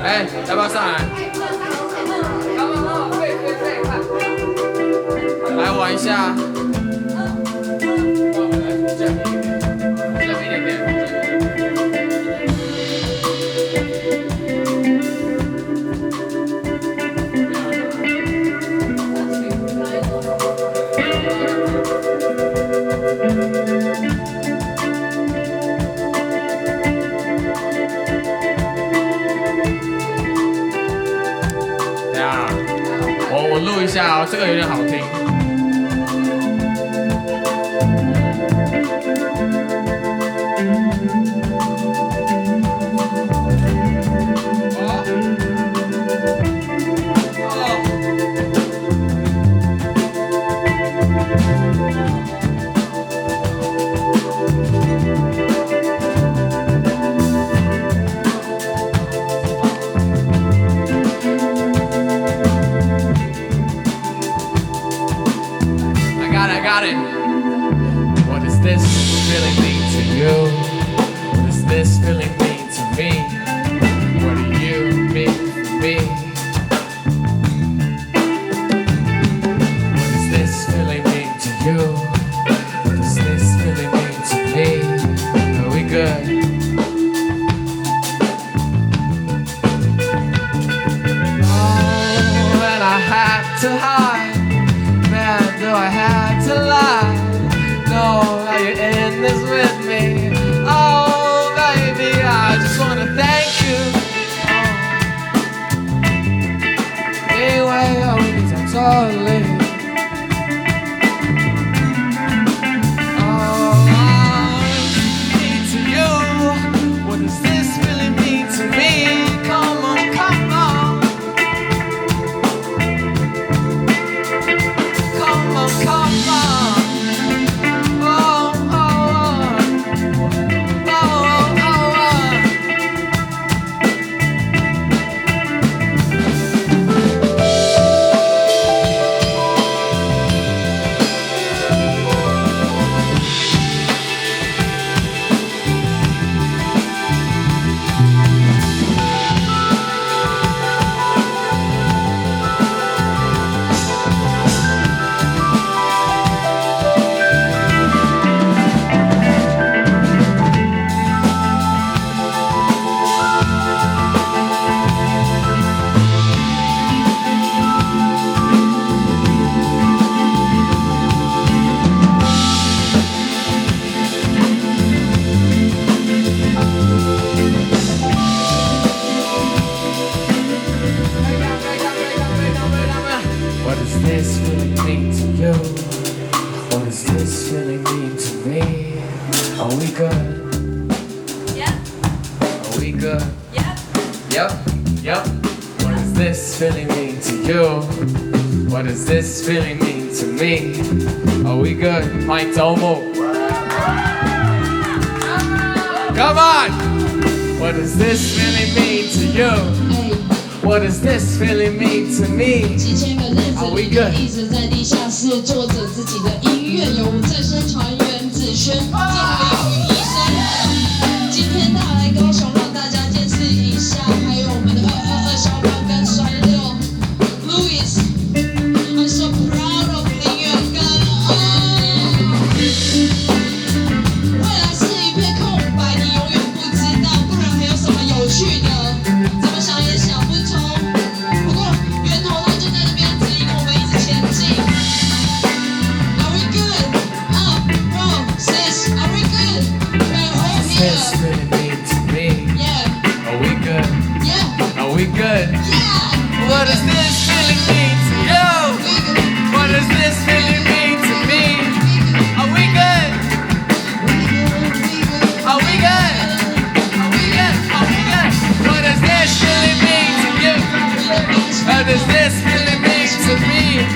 哎，要不要上來？來玩一下。這邊一點點。等下，我錄一下哦，這個有點好聽。I got it, I got it. What does this feeling mean to you? What does this feeling mean to me? What do you mean for me? What does this feeling mean to you? What does this feeling mean to me? Are we good? Oh, and I had to hide. Man, do I have to lie? No, are you in this with me? Oh, baby, I just wanna thank you. 因為有你在這裡。Oh, mean to you. What does this really mean to me? Come on, come on. Come on, come on. Oh, oh, oh, oh, oh, oh. What does this feeling mean to you? What does this feeling mean to me? Are we good? Yep. Are we good? Yep. Yep. What does this feeling mean to you? What does this feeling mean to me? Are we good? 歡迎周牧。Come on! What does this feeling mean to you? 哎， What does this feeling mean to me? 几千個日子 Are we 裡 good? 面一直在地下室做着自己的音樂，有正聲團員子軒、鄭明宇醫生。今天帶來高雄，讓大家見識一下，還有我們的222小胖跟帥六 Louis。I'm so proud of 林遠哥。哦，未來是一片空白，你永遠不知道，不然還有什麼有趣的？怎麼想也想不通。不過源頭它就在這邊指引我們一直前進。Are we good? Up, roll, six. Are we good? We're all What does this here. feeling mean to me? Yeah, Are we good? yeah, Are we good? yeah. What does this feeling mean to you? We good. What does this feeling mean to me? Are we good? We good. We good. Are we good? Are we good? Are we good? What does this feeling mean to you? What does this feeling mean to me?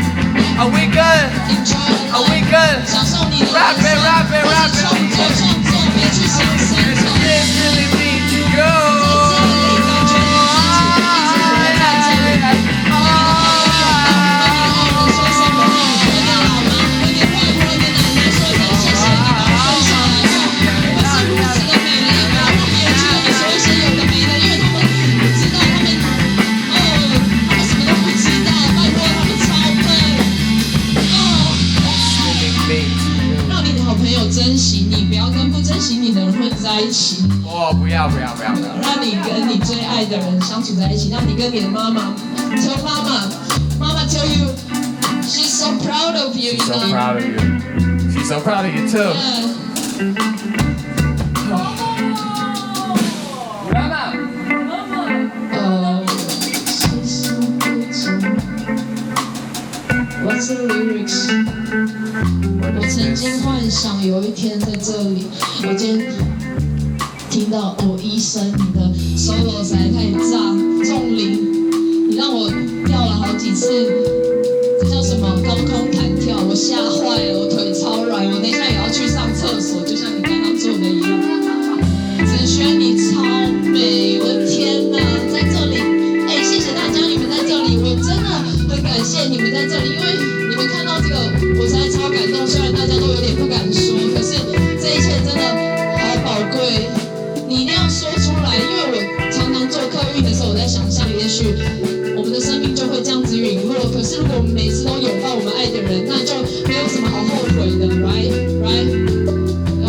Are we good? Enjoy Are we good? 享受你的 Rap it, rap it, rap it. 創作創作，別去想生 What does 存。 this feeling mean to 在 you? 這裡感覺你自己，一直活在這裡。在一起。哦，不要不要不要不要！讓你跟你最愛的人相處在一起，讓你跟你的媽媽，tell 媽媽，媽媽 tell you she's so proud of you, you She's so know. proud of you. She's so proud of you too. Yeah. 媽媽。這首歌曲，What's the lyrics？我曾經幻想有一天在這裡，我今天聽到哦，醫生你的 solo 實在太炸，重鈴，你讓我跳了好幾次，這叫什麼？高空彈跳，我嚇壞了，我腿超軟，我等一下也要去上廁所，就像你剛剛做的一樣。子軒你超美，我的天哪，在這裡，哎，謝謝大家，你們在這裡，我真的很感謝你們在這裡，因為你們看到這個，我實在超感動。雖然大家都有點不敢說，可是這一切真的好寶貴，你一定要說出來，因為我常常坐客運的時候，我在想象，也許我們的生命就會這樣子隕落。可是如果我們每次都擁抱我們愛的人，那就沒有什麼好後悔的，right right？哦。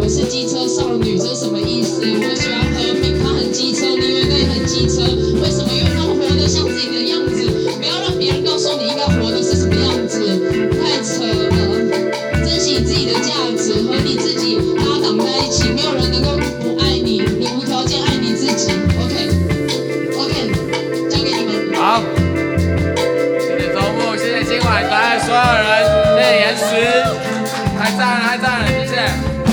我是機車少女，這是什麼意思？我喜歡何敏，他很機車，林元哥也很機車。為什麼？因為他們活得像自己的樣子，不要讓別人告訴你應該活的是什麼樣子，太扯了。珍惜你自己的價值，和你自己搭檔在一起，沒有人能夠不愛你，你無條件愛你自己。OK，OK，交給你們。好，謝謝周牧，謝謝今晚來的所有人，謝謝嚴實，太讚了，太讚了，謝謝。